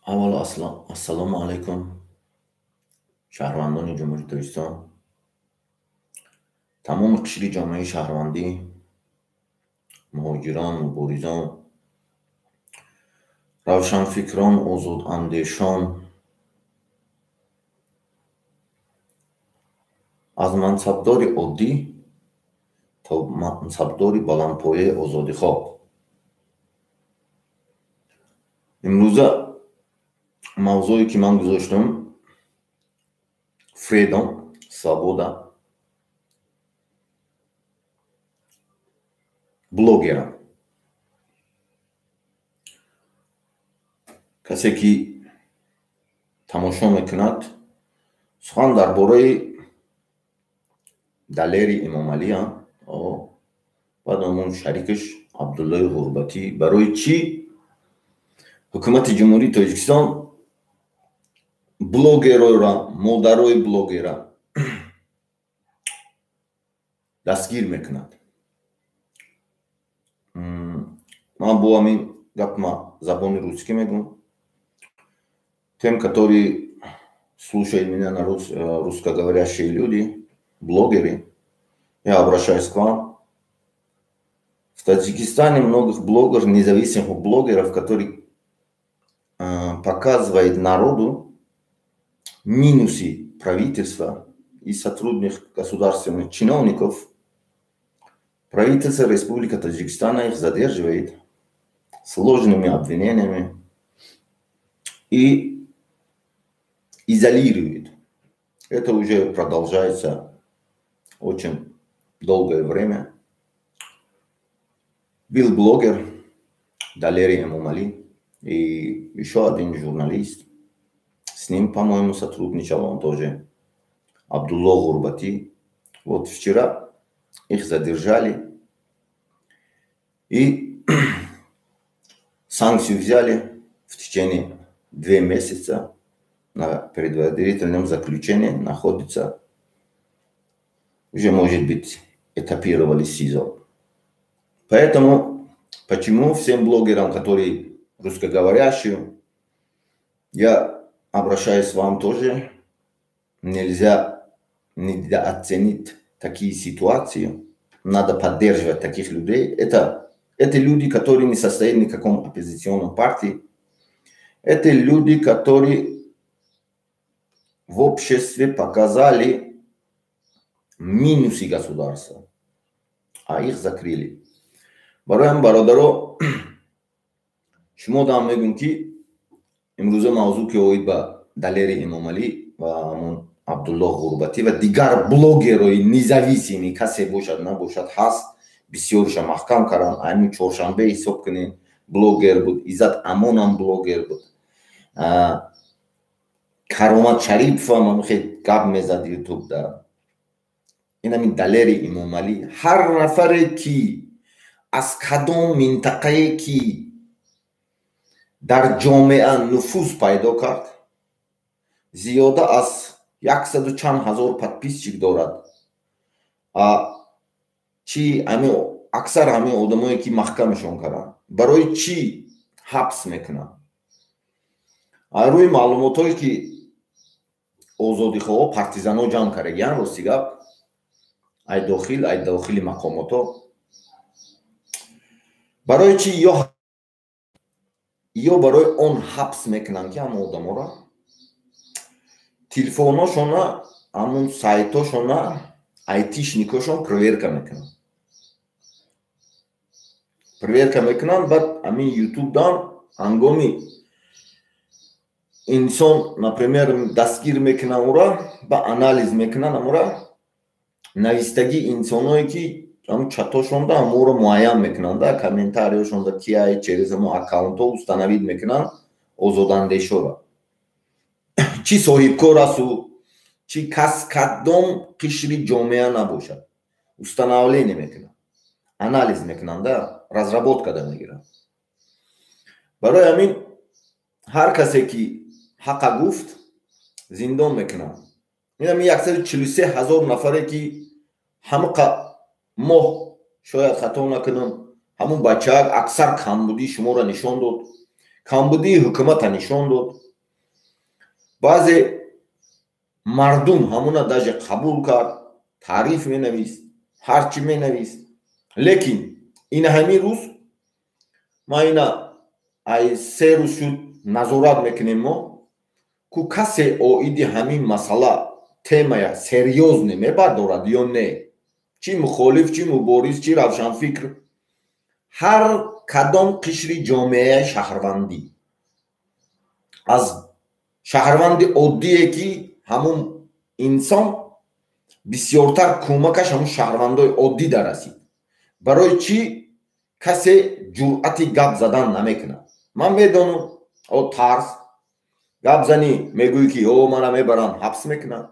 Аввало ассалому алайкум, шаҳрвандони Ҷумҳурии Тоҷикистон, тамоми қишри ҷомеаи шаҳрвандӣ, муҳоҷирон, муборизон, равшанфикрон, озодандешон, аз мансабдори оддӣ то мансабдори баландпояи озодихоҳ. Имрӯза мавзӯе ки ман гузоштам, Freedom, свобода, блогерам. Касе ки тамошо мекунад, сухан дар бораи Далери Имомалиам, баъд ҳамон шарикаш Абдуллои Ғурбатӣ. Барои чӣ ҳукумати Ҷумҳурии Тоҷикистон блогерора, модарои блогера дастгир мекунад? Ман бо ҳамин гап ма забони русскӣ мегӯм. Тем, которые слушают меня на русскоговорящие люди, блогеры, я обращаюсь к вам. В Таджикистане многих блогеров, независимых блогеров, которые показывают народу минусы правительства и сотрудников государственных чиновников, правительство Республики Таджикистана их задерживает сложными обвинениями и изолирует. Это уже продолжается очень долгое время. Был блогер Далери Эмомали и еще один журналист. С ним, по-моему, сотрудничал он тоже, Абдулло Ғурбатӣ. Вот вчера их задержали и санкцию взяли в течение 2 месяца на предварительном заключении находится. Уже, может быть, этапировали СИЗО. Поэтому, почему всем блогерам, которые русскоговорящие, я обращаюсь к вам тоже, нельзя недооценить такие ситуации, надо поддерживать таких людей. Это люди, которые не состоят ни в каком оппозиционном партии, это люди, которые в обществе показали минусы государства, а их закрыли. Бароям бародаро, шумо дам мегӯм, ки имрӯза мавзӯъ ки оид ба Далери Эмомалӣ ва ҳамон Абдулло Ғурбатӣ ва дигар блогерои независимый, касе бошад набошад ҳаст, бисёриша маҳкам карданд. Ҳамин чоршанбе ҳисоб кунед, блогер буд, Иззат Амонам блогер буд, Каромат Шарипов хел гап мезад ютубда. Ин ҳамин Далери Эмомалӣ, ҳар нафаре ки аз кадом минтақае ки дар ҷомеа нуфуз пайдо кард, зиёда аз 100 чанд ҳазор подписчик дорад. Чи аксар ҳамин одамое ки маҳкамашон карданд, барои чӣ ҳабс мекунанд? Рӯи маълумотҳое ки озодихоҳо, партизанҳо ҷамъ кардагиянд, рости гап, ай дохил, ай дохили мақомотҳо, барои чӣ ё барои он ҳабс мекунанд, ки ҳамон одаморо телефоношона, ҳамон сайтошона айтишникошон проверка мекунанд. Проверка мекунанд, баъд ҳамин ютуб-дан ҳангоми инсон, например, дастгир мекунанд ӯра, ба анализ мекунанд ҳамора навистагии инсоное ки ҳамон чатошонда ҳаморо муайян мекунанд, комментариёшонда киай, через ҳамон аккаунтҳо установить мекунанд озодандешора. Чӣ соҳибкор асту, чӣ кас кадом қишри ҷомеа набошад, установление мекунанд, анализ мекунанд, разработка да мегиранд. Барои ҳамин ҳар касе ки ҳақа гуфт, зиндон мекунанд. Ин ҳамин 143 ҳазор нафаре ки ҳамақа моҳ, шояд хато накунам, ҳамун бачаак аксар камбудии шуморо нишон дод. Камбудии ҳукумата нишон дод. Баъзе мардум ҳамуна даже қабул кард, таъриф менавист, ҳарчи менавист. Лекин ина ҳамин рӯз ма ина ай 3 рӯз шуд назорат мекунем мо, ку касе оиди ҳамин масъала темая серьёзно мебардорад ё не. Чӣ мухолиф, чӣ мубориз, чӣ равшанфикр, ҳар кадом қишри ҷомеаи шаҳрвандӣ, аз шаҳрванди оддие, ки ҳамун инсон бисёртар кӯмакаш ҳамун шаҳрвандои оддӣ дарасид, барои чӣ касе ҷуръати гап задан намекунад? Ман медонам, о тарс гап занӣ, мегӯӣ, ки о мана мебаранд, ҳабс мекунанд,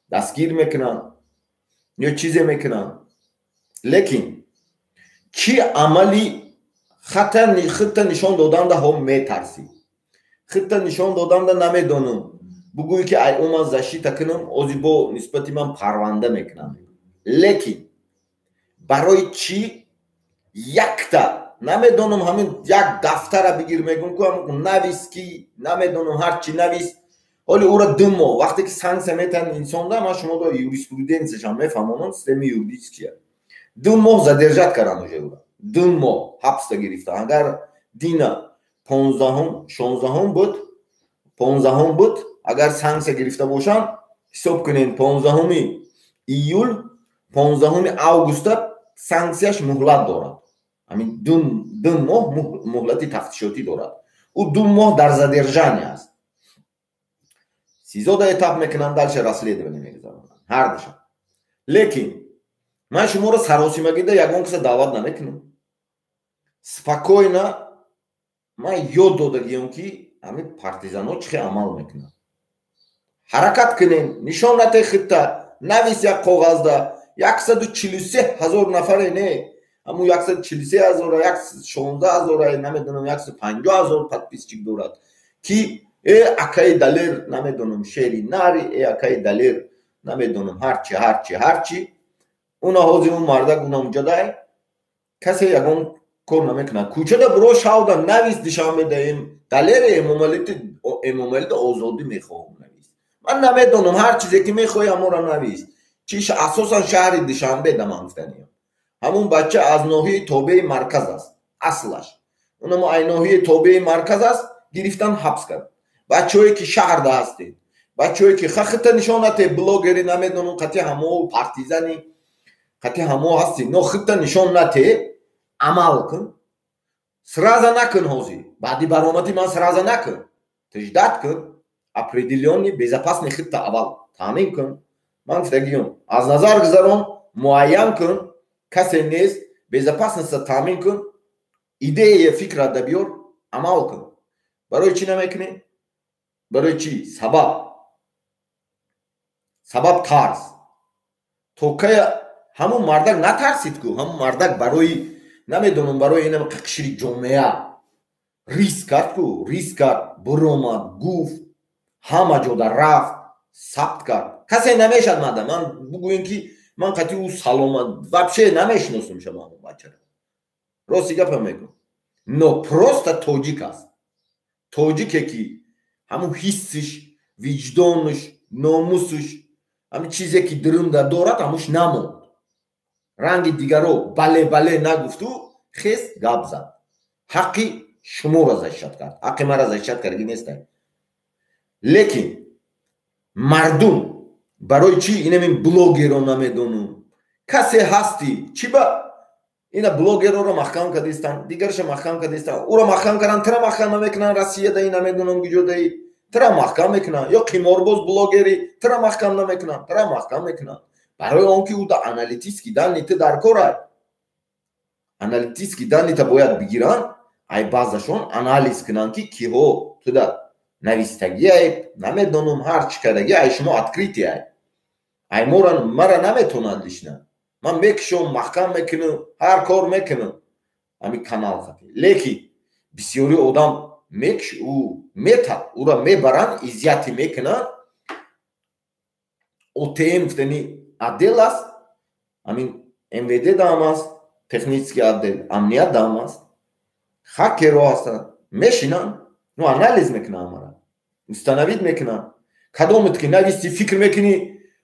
дастгир мекунанд ё чизе мекунанд. Лекин чӣ амали худта нишон доданда ҳо метарсӣ? Худта нишон доданда, намедонам, бугӯӣ, ки ай ӯ ман защита кунам, ози бо нисбати ман парванда мекунам. Лекин барои чӣ якта, намедонам, ҳамин як дафтара бигир, мегӯм ку навис, ки намедонам, ҳарчи навис. Ҳоли ӯра 2 моҳ вақте ки санксия метаҳанд инсонда, ман шумо юриспруденсияшам мефаҳмонам, системаи юридическия, 2 моҳ задержать карданд уже ӯра, 2 моҳ ҳабста гирифта. Агар дина 15-ум, 16-ум буд, 15-ум буд, агар санксия гирифта бошанд, ҳисоб кунед, 15-уми июл, 15-уми августа санксияш муҳлат дорад. Ҳамин 2 моҳ муҳлати тафтишотӣ дорад. Ӯ 2 моҳ дар задержание аст. СИЗОда этап мекунанд, дальше расследование мегузаронанд ҳардушам. Лекин ман шуморо саросимагида ягон каса даъват намекунам. Спокойно, ман ёд додагиём, ки ҳамин партизанҳо чӣ хел амал мекунанд. Ҳаракат кунем, нишон нате хитта, навис як коғазда. 143 000 нафаре не, ҳамун 143 000-а, 116 000-а, намедонам, 150 000 подписчик дорад, ки э акаи Далер, намедонам, шери нари, э акаи Далер, намедонам, ҳарчи, ҳарчи, ҳарчи. Уна ҳозир он мардак унамҷадай, касе ягон кор намекунад. Кӯчада буро, шавда навис: «Душанбе даем Далери Эмомалида озодӣ мехоҳам», навис. Ман намедонам, ҳар чизе ки мехоҳӣ, ҳамонро навис. Чи асосан шаҳри Душанбе да ман гуфтаниям. Ҳамун бача аз ноҳияи тобеи марказ аст аслаш, унамо ай ноҳияи тобеи марказ аст, гирифтан, ҳабс кард. Бачаҳое ки шаҳрда ҳастед, бачаҳое ки хахита нишонате, блогери, намедонам, қати ҳамо партизани, қати ҳамо ҳасти, но хита нишон нате, амал кун, сразу накун. Ҳозир баъди баромадӣ ман сразу накун, ждать кун, определённый безопасный хитта аввал таъмин кун. Ман гуфтагиём, аз назар гузарон, муайян кун, касе нест, безопасността таъмин кун, идея, фикра да биёр, амал кун. Барои чӣ намекунӣ? Барои чӣ? Сабаб тарс. То кая ҳамун мардак натарсид ку? Ҳамун мардак барои, намедонам, барои инам қишри ҷомеа риск кард ку, риск кард, биромад, гуфт, ҳама ҷода рафт, сабт кард. Касе намешад мада ман бугӯем, ки ман қати ӯ саломат вообще намешиносам шама ҳамун бачара, рости гапа мегӯм. Но просто тоҷик аст, тоҷике, ки ҳамун ҳиссиш, виҷдонаш, номусш, ҳамин чизе ки дурунда дорад, ҳамуш намонд. Ранги дигаро бале, бале нагуфту, хес гап зад, ҳаққи шуморо защищать кард, ҳаққи маро защищать кардаги нестай. Лекин мардум барои чӣ инамин блогеро, намедонум, касе ҳастӣ, чӣ ба ина блогерора маҳкам кардистан, дигарша маҳкам кардистан, ӯро маҳкам кардан, тира маҳкам намекунанд? Россиядаи, намедонам, куҷодаи, тира маҳкам мекунанд. Ё қиморбоз, блогери, тира маҳкам намекунанд, тира маҳкам мекунанд. Барои он ки ӯ да аналитический данные ту дар корай, аналитический данные та бояд бигиранд, ай баъзашон анализ кунанд, ки киҳо туда навистагиай, намедонам, ҳар чӣ кардаги. Ай шумо открытый, ай мора мара наметонад лично. Ман мекушом, маҳкам мекунам, ҳар кор мекунам ҳамин канал хати. Лекин бисёри одам мекш, ӯ метад, ӯра мебаранд, изъятие мекунанд. ОТМ гуфтани отдел аст, ҳамин МВД дам аст, технический отдел, амният дам аст, хакерҳо ҳастанд. Мешинанд, ну, анализ мекунанд, ҳамара установить мекунанд. Кадомет ки нависти, фикр мекунӣ,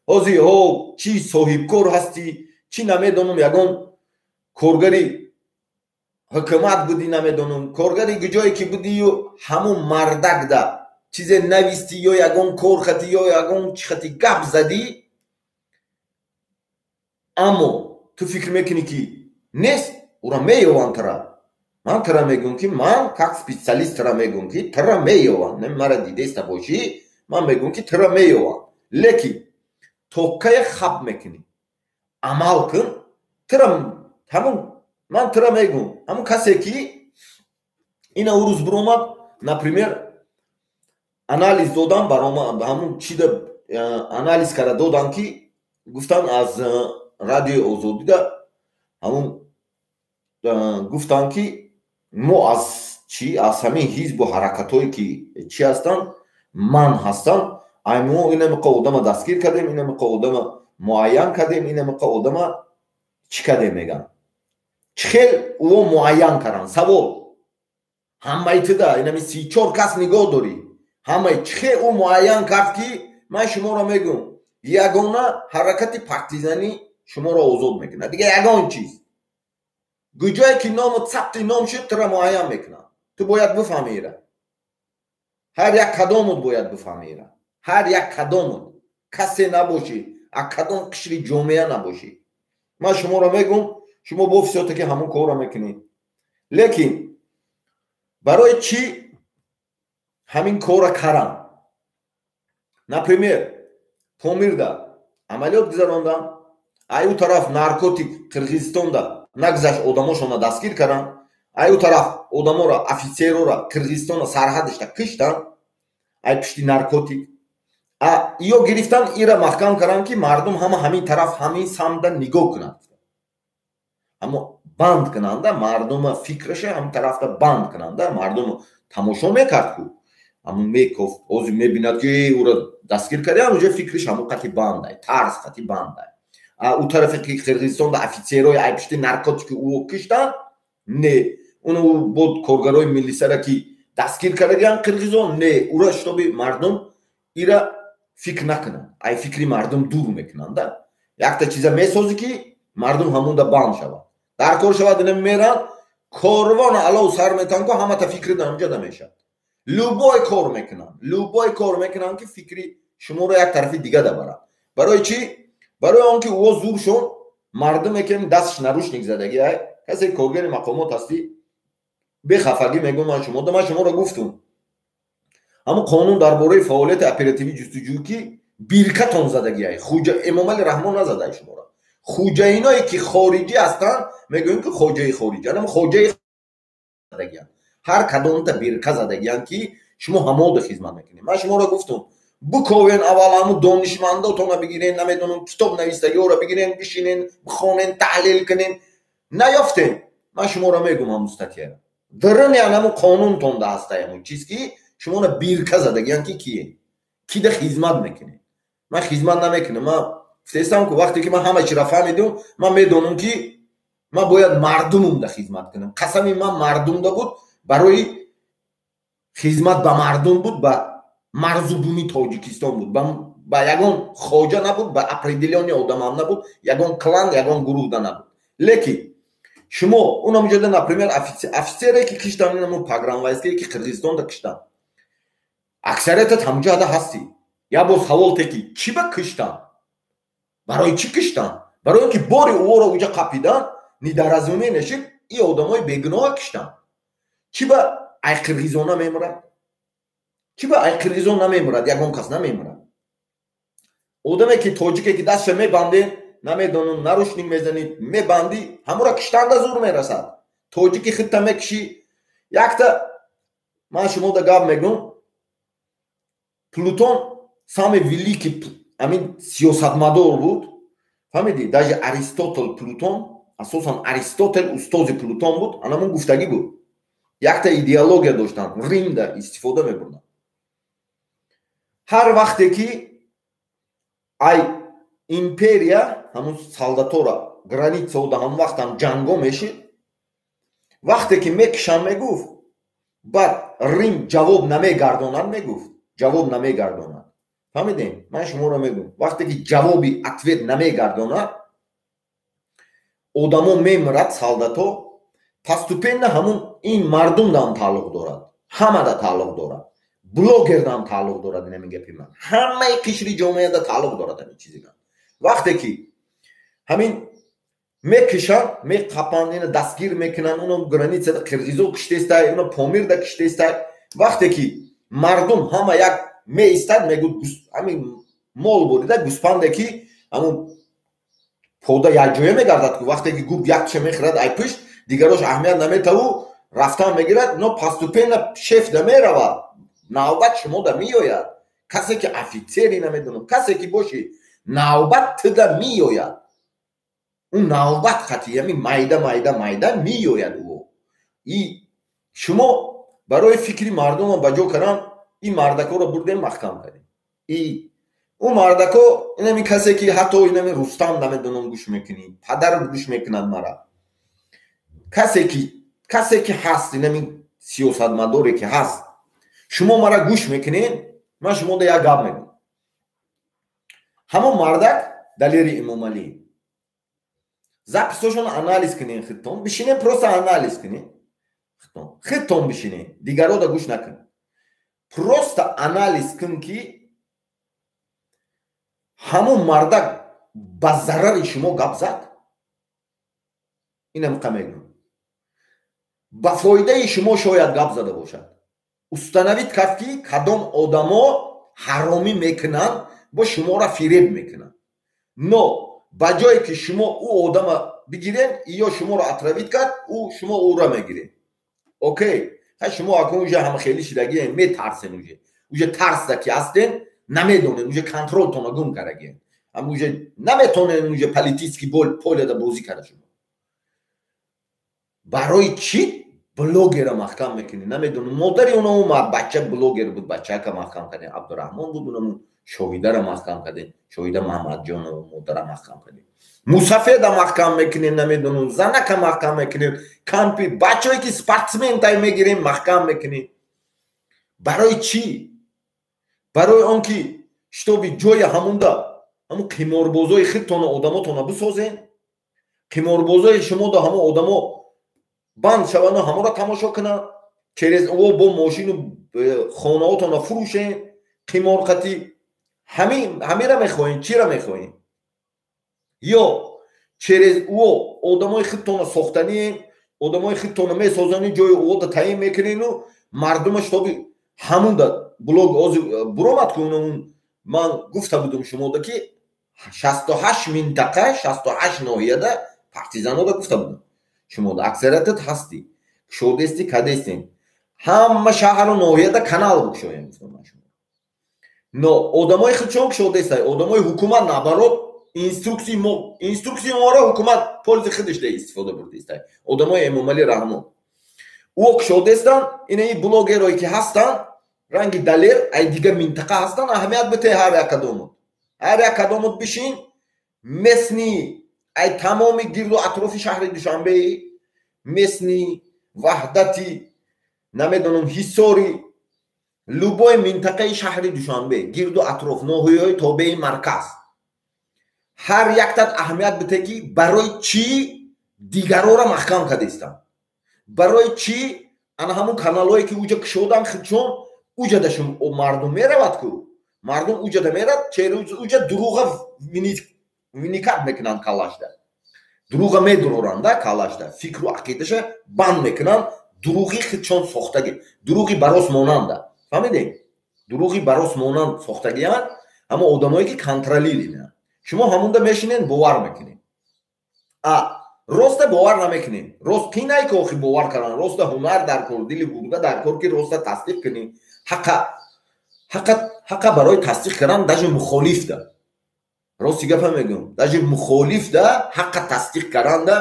ҳозир ҳо чӣ соҳибкор ҳастӣ, чӣ намедонам, ягон коргари ҳукумат будӣ, намедонам, коргари ҷое ки будию, ҳамун мардакда чизе навистӣ ё ягон кор хатӣ ё ягон чӣ хати гап задӣ, аммо ту фикр мекунӣ, ки нест, ура меёванд тара. Ман тара мегӯм, ки ман как специалист тара мегӯм, ки тара меёванд. Мара дидеста бошӣ, ман мегӯм, ки тара меёванд. Лекин то кая хаб мекунӣ? Амал кун. Тара ҳамун, ман тара мегӯм, ҳамун касе ки ина урӯз биромад, например, анализ додам, баромад, ҳамун чида анализ карда додам, ки гуфтан аз Радиои Озодида, ҳамун гуфтанд, ки мо аз чӣ, аз ҳамин ҳизбу ҳаракатҳое ки чӣ ҳастанд, ман ҳастам, ай мо инамиқа одама дастгир кардем, инамиқа одама муайян кардем, инамиқа одама чӣ кардем, мегӯям. Чӣ хел ӯо муайян карданд? Савол: ҳамаи туда инами 34 кас нигоҳ дорӣ, ҳамаи чӣ хел ӯ муайян кард? Ки ман шуморо мегӯм, ягона ҳаракати партизанӣ шуморо озод мекунад, дига ягон чиз. Гуҷое ки ному сабти ном шуд, тура муайян мекунад. Ту бояд бифаҳми ира, ҳар як кадомут бояд бифаҳми ира, ҳар як кадомут, касе набошӣ, а кадом қишри ҷомеа набошӣ. Ман шуморо мегӯм, шумо бо всё-таки ҳамон корро мекунед. Лекин барои чӣ ҳамин корра карам? Например, Помирда амалиёт гузарондам, ай ӯ тараф наркотик Қирғизистонда нагузашт, одамошонро дастгир карданд, ай ӯ тараф одаморо, офицерора Қирғизистона сарҳадашта киштанд ай пишти наркотик. Ё гирифтан, ира маҳкам карданд, ки мардум ҳама ҳамин тараф, ҳамин самтда нигоҳ кунанд, аммо банд кунанда мардума фикраша, ҳамин тарафда банд кунанда. Мардум тамошо мекард ку, ҳамун мекофт, ҳозир мебинад, ки ӯро дастгир кардиам, уже фикриш ҳамун қати бандай, тарс қати бандай. Ӯ тарафе ки Қирғизистонда офицерои ай пишти наркотики ӯ киштанд, не, уну бод коргарои милисара ки дастгир кардагиан қирғизон, не, ура, чтобы мардум ира фикр накунанд, ай фикри мардум дур мекунанда. Якта чиза месозӣ, ки мардум ҳамонда банд шавад, дар кор шавад. Ина меранд, корвона алов сар метан ку, ҳамата фикри ҳамҷода мешавад. Любой кор мекунанд, любой кор мекунанд, ки фикри шуморо як тарафи дига дабарад. Барои чӣ? Барои он ки ӯо зуршон мардуме ки дастш наручник задагӣ. Ай касе коргари мақомот ҳастӣ, бехафагӣ мегӯм, ман шумо, ман шуморо гуфтум, ҳамун қонун дар бораи фаъолияти оперативӣ ҷустуҷӯ, ки биркатон задагиай, хуҷа Эмомали Раҳмон назадай шуморо, хуҷаиное ки хориҷӣ ҳастанд, мегӯем, ки хоҷаи хориҷӣ, анам хоҷаи задагиянд, ҳар кадомта бирка задагиянд, ки шумо ҳамода хизмат мекунед. Ман шуморо гуфтум, буковен, аввал ҳамун донишмандотонро бигирен, намедонам, китоб навистагиҳоро бигирен, бишинен, бихонен, таҳлил кунен. Наёфтем. Ман шуморо мегӯм, ҳамун статьяро даруни ҳамун қонунтонда ҳастай, ҳамун чиз, ки шуморо бирка задагиянд, ки кие, кида хизмат мекунед. Ман хизмат намекунам. Ман гуфтаистам ку, вақте ки ман ҳама чиро фаҳмидум, ман медонам, ки ман бояд мардумумда хизмат кунам. Қасами ман мардумда буд, барои хизмат ба мардум буд, ба марзу буми Тоҷикистон буд, ба ягон хоҷа набуд, ба определённый одамам набуд, ягон клан, ягон гурӯҳда набуд. Лекин шумо унамуҷода, например, офицере ки киштан, инамун погранвойскае ки Қирғизистонда киштан, аксариятат ҳамуҷода ҳастӣ. Я бо савол те, ки чӣ ба киштан, барои чӣ киштан? Барои он ки бори ӯро уҷа қапидан, недоразумение шид, и одамои бегуноҳа киштан. Чӣ ба ай қирғизон намемурад? Чӣ ба ай қирғизон намемурад? Ягон кас намемурад. Одаме ки тоҷике ки дастша мебанден, намедонам, наручник мезанӣ, мебандӣ, ҳамура киштанда зур мерасад. Тоҷики хитта мекишӣ. Якта ман шумода гап мегӯм: Плутон самый великий амин сиёсатмадор буд, фаҳмидӣ? Даже Аристотел, Плутон, асосан Аристотел устози Плутон буд. Анамун гуфтагӣ буд, якта идеология доштанд, Римда истифода мебурданд. Ҳар вақте ки ай империя ҳамун солдатора границаода, ҳамун вақтам ҷанго мешид, вақте ки мекишам, мегуфт, Баъд Рим ҷавоб намегардонад, мегуфт, ҷавоб намегардонад. Фаҳмидем? Ман шуморо мегӯм, вақте ки ҷавоби ответ намегардонад, одамо мемирад, солдато постепенно ҳамун ин мардумдам тааллуқ дорад, ҳамада тааллуқ дорад, блогердам тааллуқ дорад. Инами гапи ман ҳамаи қишри ҷомеада тааллуқ дорад ҳамин чизи ман. Вақте ки ҳамин мекишанд, меқапанд, ина дастгир мекунанд, уно границада қирғизо киштестай, уно Помирда киштестай. Вақте ки мардум ҳама як меистад, мегӯд, ҳамин мол бурида гӯспанде ки ҳамун пода якҷоя мегардад ку, вақте ки гург якча мехӯрад, ай пушт дигарош аҳамият наметаву рафтан мегирад. Но постепенно шеф да меравад, навбат шумо да меояд. Касе ки офицери, намедонам, касе ки бошӣ, навбат туда меояд. Ӯ навбат хати ҳамин майда майда майда меояд. Ӯ и шумо барои фикри мардума ба ҷо кардан ин мардакоро бурдем, маҳкам кардем. И ӯ мардако, инами касе ки ҳатто инами Рустам, намедонам, гӯш мекунӣ, падар гӯш мекунад мара, касе ки ҳаст, инами сиёсатмадоре ки ҳаст, шумо мара гӯш мекунед, ман шумода як гап мегӯм. Ҳамон мардак Далери Эмомалӣ, записошон анализ кунед, худтон бишинед, просто анализ кунед, худтон бишинед, дигарода гӯш накунед, просто анализ кун, ки ҳамон мардак ба зарари шумо гап зад? Инам қа мегӯм, ба фоидаи шумо шояд гап зада бошад. Установить кард, ки кадом одамо ҳаромӣ мекунанд, бо шуморо фиреб мекунанд. Но ба ҷое ки шумо ӯ одама бигирен, ё шуморо отравить кард, ӯ шумо ӯро мегирен. Окей, ха, шумо акун уже ҳамахелӣ шидагиен, метарсен, уже тарсда ки ҳастен, намедонен, уже контролтона гум кардагиен, ам уже наметонен уже политический поляда бозӣ карда. Шумо барои чӣ блогера маҳкам мекунӣ? Намедонам, модари оно омад, бача блогер буд, бачака маҳкам кардем, Абдураҳмон буд, унаму Шоҳидара маҳкам кардем, Шоҳида Маҳамадҷонова модара маҳкам кардем, мусафеда маҳкам мекунем, намедонам, занака маҳкам мекунем, кампи бачае ки спортсментай мегирем, маҳкам мекунем. Барои чӣ? Барои он ки чтобы ҷои ҳамунда ҳамун қиморбозои худтона одамотона бисозен, қиморбозои шумода ҳамон одамо банд шавану ҳамонро тамошо кунанд, через о бо мошину хонаотона фурӯшен, қиморқатӣ ҳамира мехоҳем, чира мехоҳем? Ё через ӯ одамои худтона сохтаниен, одамои худтона месозани, ҷои ӯода таъин мекунену мардума, чтобы ҳамунда блог ози буромад ку. Ман гуфта будум шумода, ки 68 минтақа, 68 ноҳияда партизанода гуфта будум шумода, аксариятат ҳастӣ, кушодести, кадестем, ҳама шаҳру ноҳияда канал бикушоем, гуфтам ман шумо. Но одамои худшон кушодестай, одамои ҳукумат наоборот, инструксии моро ҳукумат пользи худаш истифода бурдистай. Одамои Эмомалӣ Раҳмон ӯ кушодестанд. Инаи блогерое ки ҳастанд, ранги Далер, ай дига минтақа ҳастанд, аҳамият бите, ҳар як кадомут, ҳар як кадомут бишин, местный, ай тамоми гирду атрофи шаҳри Душанбеи, местный, Ваҳдати, намедонам, Ҳисори, любой минтақаи шаҳри Душанбе, гирду атроф, ноҳияҳои тобеи марказ, ҳар яктат аҳамият бите, ки барои чӣ дигарора маҳкам кардистанд, барои чӣ ана ҳамун каналҳое ки уҷа кушодан худшон, уҷадашон мардум меравад ку, мардум уҷада мерад, уҷа дурӯға вникать мекунанд, калашда дурӯға медуроранда, калашда фикру ақидаша банд мекунанд, дурӯғи худшон сохтагӣ, дурӯғи барос монанда. Фаҳмидем? Дурӯғи барос монанд сохтагианд ҳама одамое ки контролируют. Шумо ҳамунда мешинен, бовар мекунед, а роста бовар намекунед. Рост қинай ки охи бовар кардан, роста ҳунар дар кор, дили гурда дар кор, ки роста тасдиқ кунӣ. Ҳақа барои тасдиқ кардан даже мухолиф да, рости гапа мегӯм, даже мухолиф да ҳақа тасдиқ карданда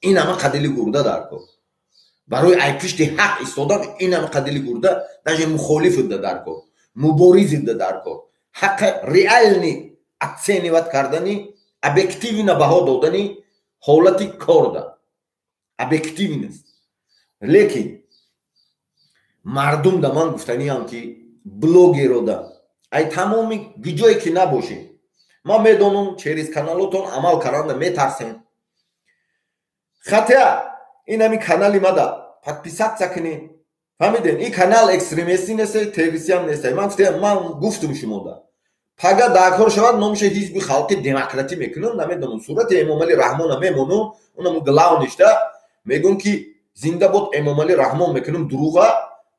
ин ҳама қадили гурда дар кор. Барои ай пишти ҳақ истодан ин ҳама қадили гурда даже мухолиф да дар кор, муборизи да дар кор, ҳақа реальный оценивать кардани, объективно баҳо додани ҳолати корда объективность. Лекин Мардум да ман гуфтаниам, ки блогерода, ай тамоми гиҷое ки набошед, ман медонам, через каналотон амал каранда метарсем. Хотя ин ҳами канали мада подписаться кунед. Фаҳмидем, ин канал экстремистӣ нест, террористиам нест. Ман гуфтам, ман гуфтум шумода, пага даркор шавад, номша Ҳизби Халқи Демократӣ мекунам. Намедонам, сурати Эмомалӣ Раҳмона мемонам, унаму главный шта мегӯм, ки «Зинда бод Эмомалӣ Раҳмон» мекунам. Дуруға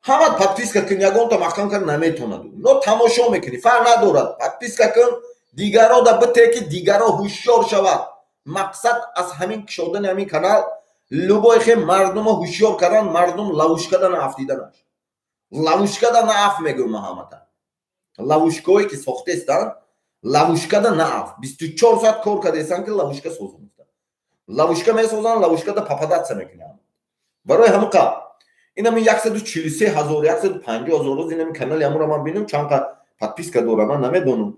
ҳама подписка кун, ягонта маҳкам кард наметонад, но тамошо мекунӣ, фарқ надорад. Подписка кун, дигаро да бите, ки дигаро ҳушёр шавад. Мақсад аз ҳамин кушодани ҳамин канал любой хе мардумо ҳушёр кардан, мардум ловушка да наафтиданаш. Ловушка да нааф, мегӯм маҳамата. Ловушка ое ки сохтестанд, ловушка да нааф. 24 соат кор кардестанд, ки ловушка созанд, ловушка месозанд, ловушка да попадаться мекунанд. Барои ҳамақа инами 143 ҳазор, 150 ҳазор роз инами канали ҳамура ман бинам, чанд подписка дорам, ман намедонам.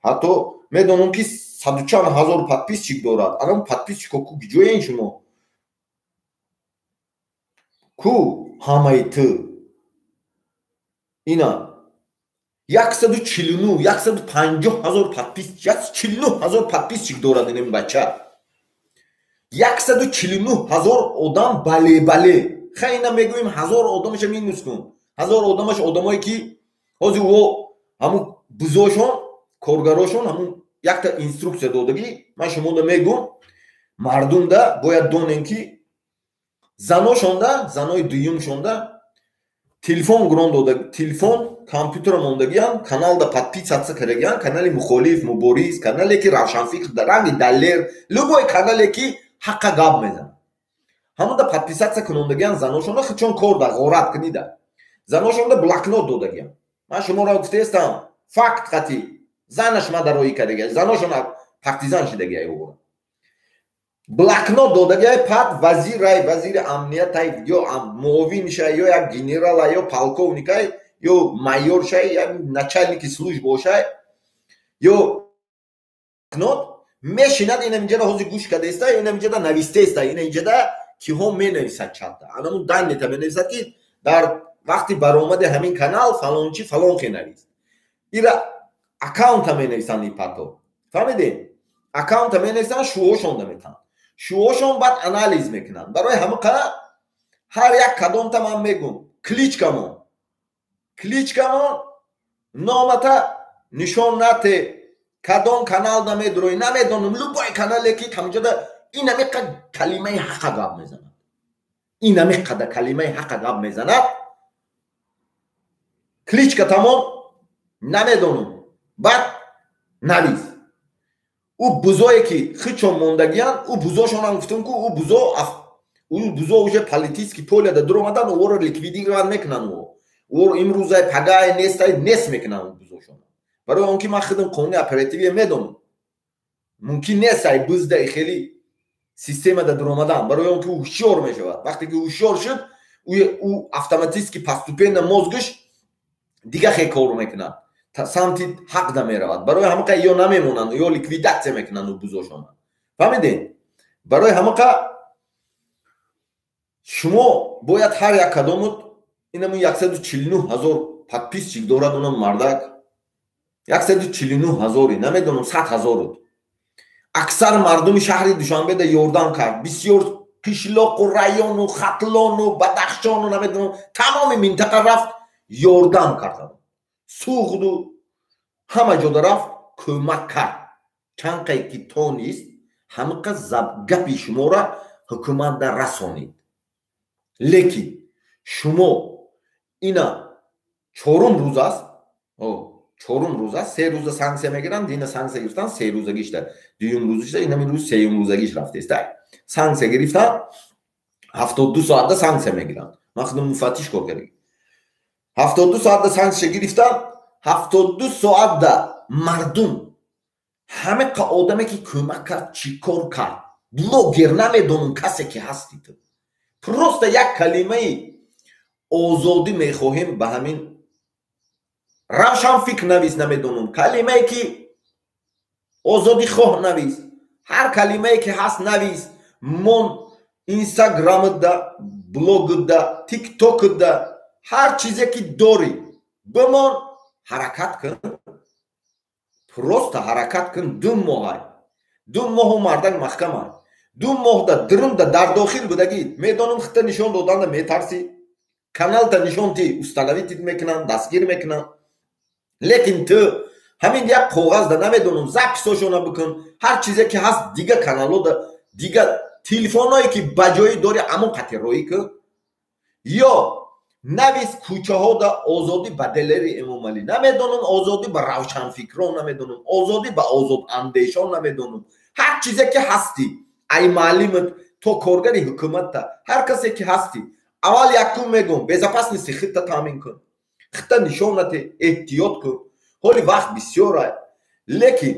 Ҳатто медонам, ки саду чанд ҳазор подписчик дорад. Анам подписчик о ку? Ҷоен шумо ку? Ҳамаи ту ина 149, 150 ҳазор подпис, 149 ҳазор подписчик дорад инами бача. 149 ҳазор одам. Бале, бале, хай, ина мегӯем, ҳазор одамаша минус кун. Ҳазор одамаш одамое ки ҳозир о ҳамун бузошон, коргарошон, ҳамун якта инструксия додагӣ. Ман шумода мегӯм, мардумда бояд донем, ки заношонда, занои дуюмшонда телефон гурон дода, телефон, компютера мондагиан, каналда подписаться кардагиан, канали мухолиф, мубориз, канале ки равшанфикр, дар ранги Далер, любой канале ки ҳаққа гап мезанад, ҳамонда подписаться кунондагиан заношонда. Чон кор да ғорат кунида, заношонда блокнот додагиан. Ман шуморо гуфтаестам, факт қатӣ занаш ма дароӣ кардагия, заношон партизан шидагия. Ӯ блокнот додагиай, пад вазирай, вазири амниятай, ё муовиншай, ё як генералай, ё полковник ай, ё майор шай, я начальник и служба шай, ё блокнот мешинад. Ина инҷада ҳозир гӯш кардаеста, ина инҷада навистаеста, ина инҷада киҳо менависад, чатта анамун данный та менависад, ки дар вақти баромади ҳамин канал фалончи фалон хе навист. Ира аккаунта менависанд, ипато, фаҳмидед, аккаунта менависанд, шӯҳошонда метаҳанд, шӯҳошон баъд анализ мекунанд. Барои ҳамақа ҳар як кадомта ман мегӯм: кличка мон, кличка мон, номата нишон нате, кадом канал намедуроӣ, намедонам, любой канале ки ҳамҷода инамиқа калимаи ҳақа гап мезанад, инамиқада калимаи ҳақа гап мезанад, кличка тамом, намедонам, баъд навис. Ӯ бузое ки хичон мондагиянд, ӯ бузошонам гуфтам ку, ӯ бузо уже политический поля да дуромадан, ӯро ликвидировать мекунанд. Ӯро имрӯзай, пагай, нестай, нест мекунанд ӯ бузошон. Барои он ки ман худам қонуни оперативие медонам, мумкин нест ай буздаи хеле система да дуромадан. Барои он ки ӯ ҳушёр мешавад. Вақте ки ҳушёр шуд, ӯ автоматически, постепенно мозг аш дига хе кор мекунад, самти ҳақ да меравад. Барои ҳамақа ё намемонанд, ё ликвидатсия мекунанд ӯ бузошона. Фаҳмидед? Барои ҳамақа шумо бояд ҳар як кадомут инамун 149 ҳазор подписчик дорад унам мардак, 149 ҳазори, намедонам, 100 ҳазорут. Аксар мардуми шаҳри Душанбеда ёрдам кард, бисёр қишлоқу району Хатлону Бадахшону, намедонам, тамоми минтақа рафт, ёрдам кард. Суғду ҳама ҷода рафт, кӯмак кард. Чанд қай ки тонист, ҳамақа гапи шуморо ҳукуматда расонид. Лекин шумо ина чорум рӯз аст, чорум рӯз аст, 3 рӯза санксия мегиранд. Дина санксия гирифтан, 3 рӯзагишта, дуюм рӯзишта, инами рӯз сеюм рӯзагиш рафтеста. Санксия гирифтан, 72 соатда санксия мегиранд. Ман худам муфаттиш кор кардем. 72 соатда санксия гирифтан, 72 соатда мардум, ҳамақа одаме ки кӯмак кард, чӣ кор кард, блогер, намедонам, касе ки ҳасти ту, просто як калимаи «озодӣ мехоҳем» ба ҳамин равшанфикр навис, намедонам, калимае ки озодихоҳ навис, ҳар калимае ки ҳаст навис, мон Инстаграмда, блогда, Тиктокда. Ҳар чизе ки дорӣ бимон, ҳаракат кун, просто ҳаракат кун. 2 моҳай, 2 моҳу мардак маҳкамай, 2 моҳда дурунда дар дохил будагӣ. Медонам, хита нишон доданда метарсӣ, каналта нишон ти, установить мекунанд, дастгир мекунанд. Лекин ту ҳамин як коғазда, намедонам, записошона бикун, ҳар чизе ки ҳаст, дига каналода, дига телефонҳое ки ба ҷоӣ дори, ҳамон қати роӣ кун ё навис кӯчаҳода: озодӣ ба Далери Эмомалӣ, намедонам, озодӣ ба равшанфикрон, намедонам, озодӣ ба озодандешон, намедонам, ҳар чизе ки ҳастӣ, ай маълимат то коргари ҳукуматта, ҳар касе ки ҳастӣ. Аввал якум мегӯм, безопасности худта таъмин кун, худта нишонате, эҳтиёт кун. Ҳоли вақт бисёр, лекин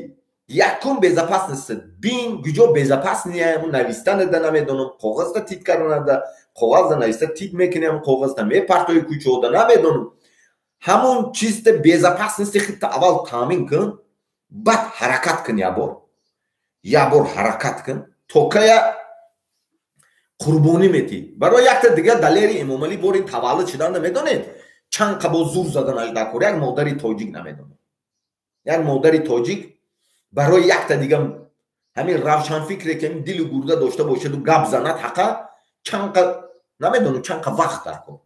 якум безопасность бин, куҷо безопасный ам. Навистанеда, намедонам, коғазда тит карданада, коғазда нависта тит мекунем, коғазда мепартои кӯчаода, намедонам, ҳамон чизта безопасности худта аввал таъмин кун, баъд ҳаракат кун. Ябор, ябор ҳаракат кун, то кая қурбонӣ метӣ барои якта дига Далери Эмомалӣ? Бори таваллуд шуданда, медонед, чанд қабо зур заданаш дар кор. Як модари тоҷик, намедонам, як модари тоҷик барои якта дига ҳамин равшанфикре ки дилу гурда дошта бошаду гап занад ҳақа, чанд, намедонам, чанд қа вақт дар кор.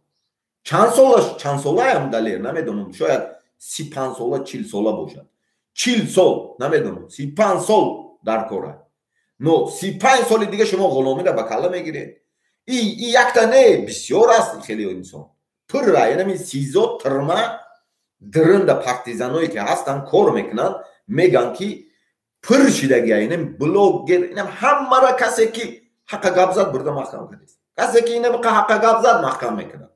Чанд солаш, чанд солаям Далер, намедонам, шояд 35 сола, 40 сола бошад, 40 сол, намедонам, 35 сол дар кора. Но 35 соли дига шумо ғуломиро ба калла мегиред. И якта не, бисёр аст, хеле инсон пурра. Янами СИЗО, тюрьма диринда партизаное ки ҳастанд, кор мекунанд, меган ки пур шидагия. Инам блогер, инам ҳамара, касе ки ҳаққа гап зад, бурда маҳкам кардест. Касе ки инам ҳаққа гап зад, маҳкам мекунад.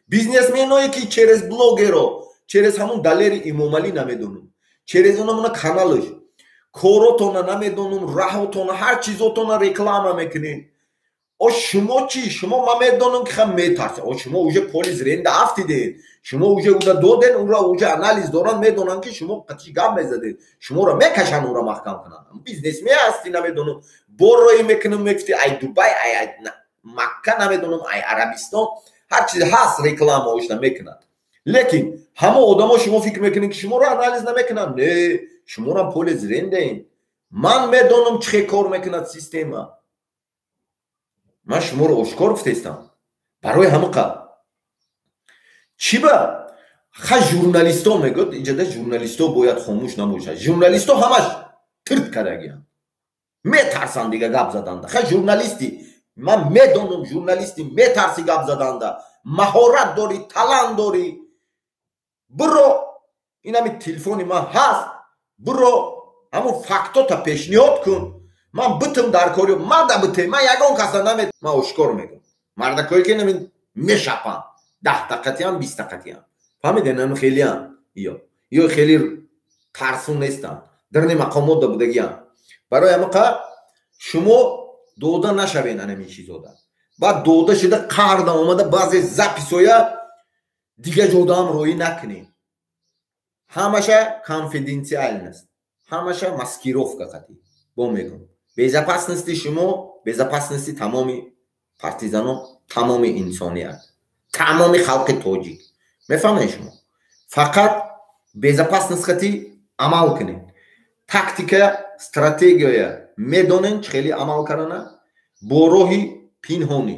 Бизнесменое ки через блогеро, через ҳамун Далери Имомалӣ, намедонам, через онамона каналаш коротона, намедонам, раҳотона, ҳар чизотона реклама мекунед. О, шумо чӣ? Шумо, ман медонам, ки ха метарсед. О, шумо уже поле зрения афтидед, шумо уже уда доден, ура уже анализ доранд, медонанд ки шумо қатиш гап мезадед, шуморо мекашанд, ура маҳкам кунанд. Бизнесмен ҳастӣ, намедонам, борроӣ мекунам мегуфти, ай Дубай, ай Макка, намедонам, ай Арабистон, ҳар чиз ҳаст, реклама ошна мекунад. Лекин ҳама одамо, шумо фикр мекунед, ки шуморо анализ намекунанд? Не, шуморам поле зрения. Ман медонам, чӣ хел кор мекунад система. Ман шуморо ошкор гуфтаистам. Барои ҳамақа чӣ ба ха журналистҳо мегӯяд, инҷада журналистҳо бояд хомӯш набошад. Журналистҳо ҳамаш тирт кардагианд, метарсанд дига гап заданда. Ха журналисти, ман медонам, журналисти метарси гап заданда. Маҳорат дорӣ, талант дорӣ, биро, инами телефони ман ҳаст, биро, ҳамун фактота пешниҳод кун. Ман битм дар кори мада бите, ман ягон каса наме. Ман ошкор мегӯм, мардакое ки нами мешапанд, 10 дақиқатиам, 20 дақиқатиам, фаҳмиден, ами хелиам ё хеле тарсун нестанд, дарни мақомот будагиам. Барои ҳамақа шумо дода нашавед анамин чизода. Баъд дода шуда, қарда омада, баъзе записоя дига ҷодаам роӣ накунед. Ҳамаша конфиденциальность, ҳамаша маскировка қатӣ. Бо мегӯм, безопасности шумо, безопасности тамоми партизано, тамоми инсоният, тамоми халқи тоҷик. Мефаҳмед, шумо фақат безопасность қатӣ амал кунед. Тактика, стратегия медонен, чӣ хеле амал кардана бо роҳи пинҳонӣ,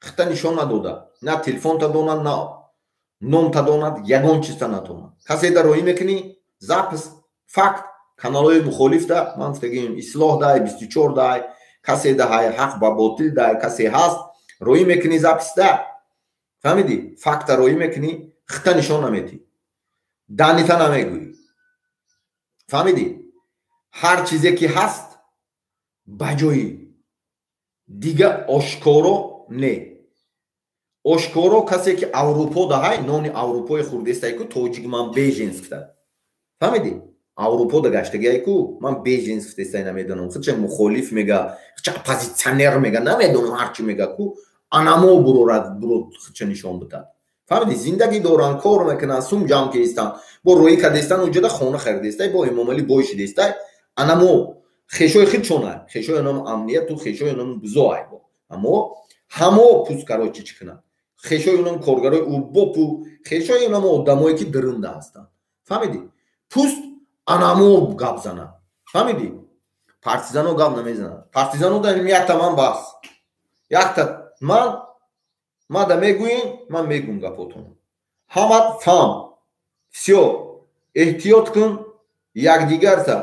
хита нишон надода, на телефонта донад, на номта донад, ягон чизта натонад. Касе дар роҳӣ мекунӣ запись, факт, каналҳои мухолифда, ман гуфтагим, Ислоҳ дай, 24 дай, касе даҳай, Ҳақ ба ботил дай, касе ҳаст, роҳӣ мекунӣ записда, фаҳмидӣ, факта роҳӣ мекунӣ, хита нишон наметӣ, данита намегӯӣ, фаҳмидӣ? Ҳар чизе ки ҳаст, ба ҷои дига ошкоро не. Ошкоро касе ки Аврупо даҳай, нони Аврупои хурдестай ку, тоҷик, ман беженец гуфта, фаҳмидӣ, Аврупо да гаштагиай ку, ман беженец гуфтестай, намедонам, худша мухолиф мега, худша оппозитсионер мега, намедонам, ҳарчи мега ку, анамо бурорад, буро, худша нишон бидад, фаҳмидӣ? Зиндагӣ доранд, кор мекунанд, сум ҷамъ кистанд, бо роҳӣ кардестанд, унҷода хона харидестай, бо Эмомалӣ бой шидестай. Анамо хешои худшона, хешои онам амнияту хешои онам бузоай, бо аммо ҳамо пуст, короче, чӣ кунанд? Хешои унам коргарои урбопу, хешои унам одамое ки диринда ҳастанд. Фаҳмидӣ? Пуст анамо гап занад. Фаҳмидӣ? Партизано гап намезанад. Партизано да якта ман бас. Якта ман мада мегӯем, ман мегӯм гапотон. Ҳамат фаҳм. Всё, эҳтиёт кун, якдигарта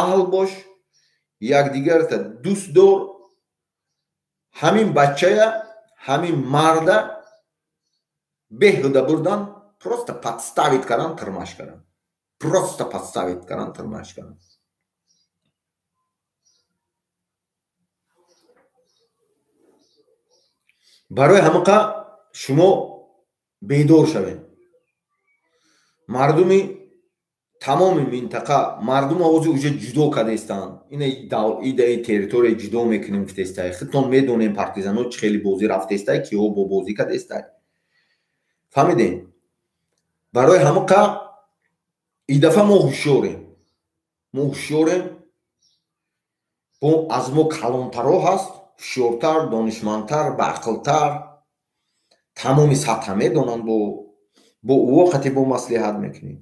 аҳл бош, якдигарта дӯст дор. Ҳамин бачая, ҳамин марда беҳуда бурдан, просто подставить кардан, тирмаш кардан. Просто подставить кардан, тирмаш кардан. Барои ҳамақа шумо бедор шавед. Мардуми тамоми минтақа, мардум овози уже ҷудо кардестанд. Ина идаи территория ҷудо мекунем гуфтестай. Худтон медонем партизано чӣ хеле бозӣ рафтестай, киҳо бо бозӣ кардестай. Фаҳмидем? Барои ҳамақа и дафъа мо ҳушёрем. Мо ҳушёрем. Бо аз мо калонтаро ҳаст, ҳушёртар, донишмандтар, баақлтар, тамоми сатҳа медонанд, бо ӯ қати бо маслиҳат мекунем.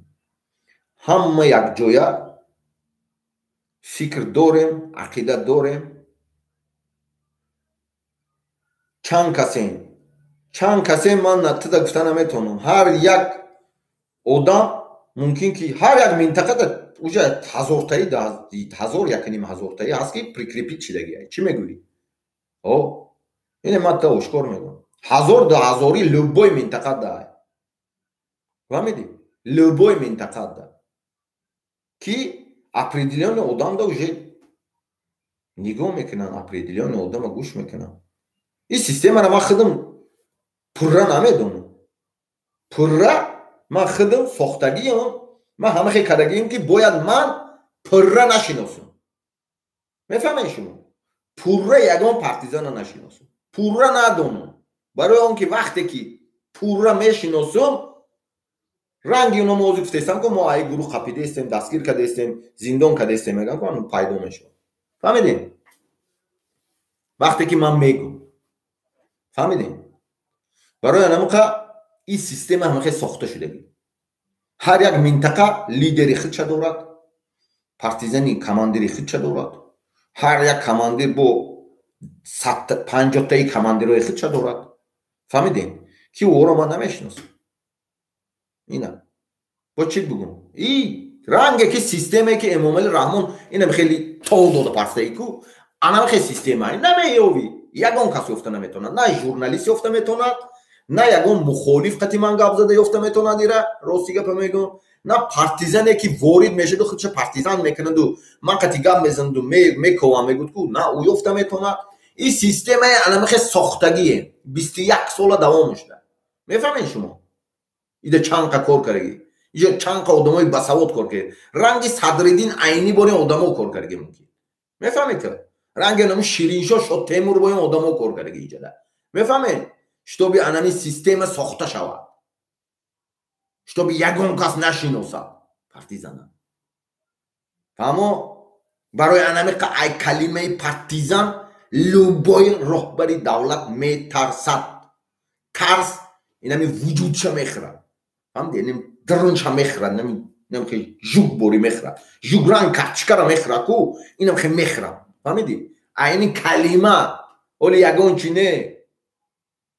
Ҳама якҷоя фикр дорем, ақида дорем. Чанд касем ман тида гуфта наметавонам. Ҳар як одам мумкин ки ҳар як минтақада уже ҳазортаи, ҳазор, якним ҳазортаи ҳаст ки прикрепить шидагиай. Чӣ мегӯӣ? О, ине ман та ошкор мегӯям. Ҳазор ду ҳазори любой минтақа дай. Фаҳмидӣ? Любой минтақа да. Ки определённый одам да уже нигоҳ мекунанд, определённый одама гӯш мекунанд. Ин системаро ман худам пурра намедонам. Пурра ман худам сохтагиам, ман ҳама хел кардагиам ки бояд ман пурра нашиносам. Мефаҳмед шумо? Пурра ягон партизана нашиносам. Пурра надонам. Барои он ки вақте ки пурра мешиносам, ранги уно мо ҳозир гуфтестам ки мо ай гурӯҳ қапидаистем, дастгир кардастем, зиндон кардастем, мегӯям ки ман пайдо мешавам. Фаҳмидем? Вақте ки ман мегӯм. Фаҳмидем? Барои анамуқа ин система ҳамахел сохта шудагӣ. Ҳар як минтақа лидери худша дорад, партизани командири худша дорад. Ҳар як командир бо 50таи командирҳои худша дорад. Фаҳмидем? Ки ӯро ман намешиносам. Ина бо чӣ бигӯм? И ранге ки системае ки Эмомалӣ Раҳмон инам хеле тол дода парстаи ку, анам хел системае намеёвӣ. Ягон кас ёфта наметавонад, на журналист ёфта метавонад, на ягон мухолиф қати ман гап зада ёфта метавонад, ира рости гапа мегӯм, на партизане ки ворид мешаду худша партизан мекунаду ман қати гап мезанаду мековам мегӯд ку, на ӯ ёфта метавонад. Ин системае анамихе сохтагие, 21 сола давом шуда. Мефаҳмед шумо? Ида чанд қа кор кардаги, иҷо чанд қа одамои басавод кор кардаги, ранги Садриддин Айнӣ бори одамо кор кардаги мумкин. Мефаҳмед? Ранги анами Шириншоҳ Шотемур бори одамо кор кардаги иҷода. Мефаҳмед? Шитоби анами система сохта шавад, шитоби ягон кас нашиносад партизана. Фаҳмо? Барои анами ай калимаи партизан любой роҳбари давлат метарсад. Тарс инами вуҷудша мехӯрад. Фаҳмидӣ? Инами дарунша мехӯрад, инами хел жук бори мехӯрад. Жук ранг карточкаро мехӯрад ку, инам хел мехӯрад. Фаҳмидӣ? Айни калима оли ягон чи не.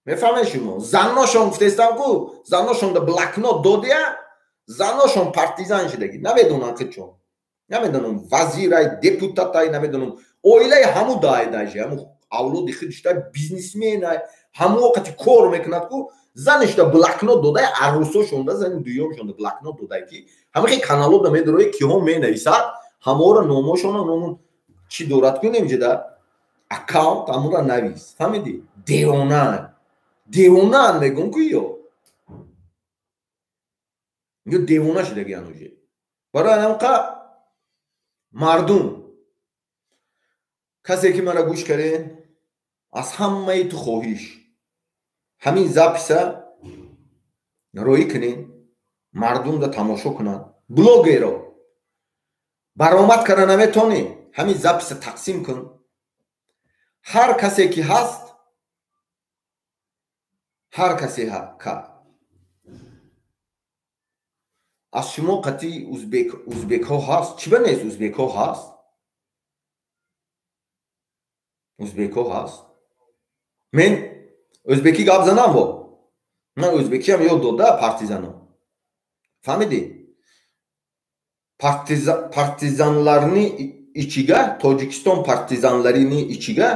Мефаҳмед шумо? Заношон гуфтестам ку, заношон да блокнот додия, заношон партизан шидаги. Намедонам худшон. Намедонам вазирай, депутатай, намедонам. Оилаи ҳаму дай даже, ҳаму авлоди худштай бизнесменай, ҳаму вақти кор мекунад ку, занишда блокнот додай, арӯсошонда, зани дуюмшонда блокнот додай ки ҳамахи каналода медорои киҳо менависад, ҳамаро номошона ному чӣ дорад ку немҷеда аккаунт ҳамура навис. Фаҳмидӣ? Девонаан. Девонаан мегӯм ку ё. Ё девона шудагиан уже. Барои анамқа мардум касе ки мара гӯш карден, аз ҳамаи ту хоҳиш ҳамин записа роӣ кунен, мардумда тамошо кунанд. Блогеро баромад карда наметонӣ, ҳамин записа тақсим кун. Ҳар касе ки ҳаст, Ҳар касе кард. Аз шумо қатъи узбекҳо ҳаст? Чӣ ба нест? Узбекҳо ҳаст? Узбекҳо ҳаст. Мен ӯзбекӣ гап занам во. Ман ӯзбекиам ёд дода партизано. Фаҳмидӣ? Партизанларни ичига, Тоҷикистон партизанларини ичига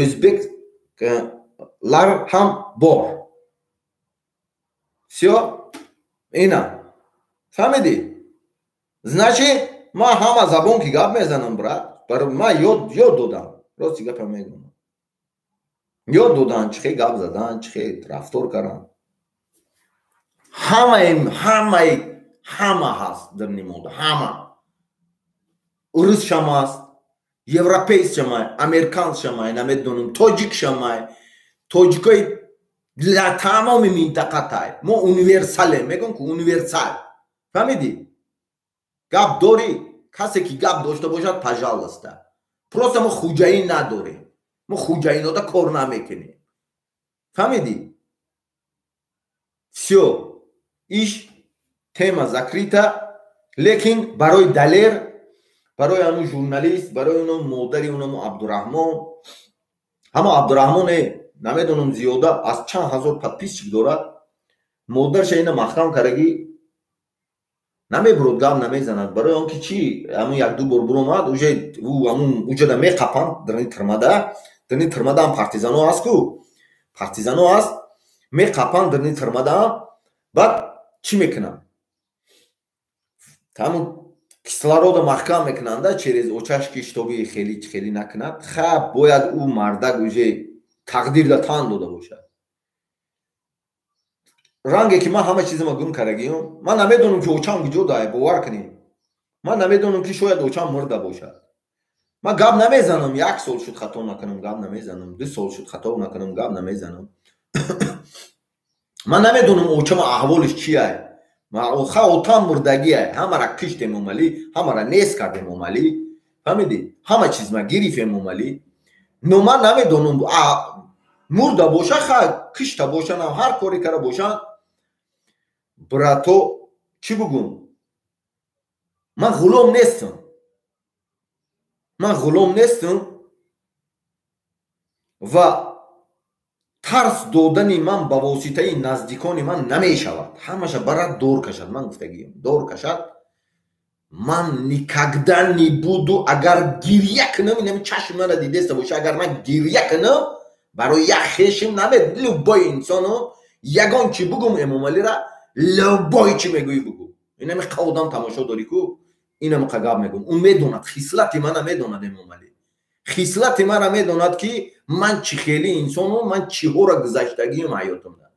ӯзбеклар ҳам бор. Всё? Ина. Фаҳмидӣ? Значит, ман ҳама забон ки гап мезанам, брат. Ман ёд додам. Рости гапа мегӯям. Ёд додан, чӣ хел гап задан, чӣ хел рафтор кардан. Ҳамаи ҳама ҳаст дар нимода, ҳама. Урус шам аст, европейс шамай, американс шамай, намедонам, тоҷик шамай, тоҷикои тамоми минтақа тай. Мо универсалем, мегӯям ку универсал. Фаҳмидӣ? Гап дорӣ, касе ки гап дошта бошад, пожалуйста. Просто мо хуҷаин надорем. Мо хуҷаинода кор намекунем. Фаҳмидӣ? Всё. Иш тема закрыта, лекин барои Далер, барои ҳамун журналист, барои оно модари онамо Абдураҳмон, ҳамо Абдураҳмоне намедонам зиёда аз чанд ҳазор подписчик дорад, модарша ина маҳкам кардаги намебурод, гап намезанад. Барои он ки чӣ, ҳамун як-ду бор буромад, уже ҳамун уҷада меқапанд дарни тирмада, дарни тирмадаам партизано аст ку, партизано аст, меқапанд дарни тирмадаам, баъд чӣ мекунанд? Ҳамун кислорода маҳкам мекунанда через очашки, чтобы хеле хеле накунад. Ха, бояд ӯ мардак уже тақдирда тан дода бошад. Ранге ки ман ҳама чизама гум кардагиём, ман намедонам ки очам куҷо дае, бовар кунед. Ман намедонам ки шояд очам мурда бошад. Ман гап намезанам, як сол шуд хато накунам, гап намезанам, 2 сол шуд хато накунам, гап намезанам. Ман намедонам очама аҳволиш чия. Ха, отам мурдагия, ҳамара киштем омалӣ, ҳамара нест кардем омалӣ. Фаҳмидӣ? Ҳама чизма гирифем омалӣ. Но ман намедонам мурда боша, ха кишта бошанам, ҳар коре кара бошанд. Брато, чӣ бугум? Ман ғулом нестам. Ман ғулом нестам ва тарс додани ман ба воситаи наздикони ман намешавад. Ҳамаша барад дор кашад. Ман гуфтагиям, дор кашад. Ман никогда не буду, агар гирья кунам, инами чашми мана дидеста боша, агар ман гирья кунам, барои як хешим намед, любой инсону ягон чӣ бугум Эмомалира, любой чӣ мегӯӣ бугу. Инами қа одам тамошо дорӣ ку, инами қа гап мегӯм. Ӯ медонад, хислати мана медонад Эмомалӣ. Хислати мана медонад ки ман чӣ хели инсону, ман чиҳоро гузаштагиам ҳаётимда.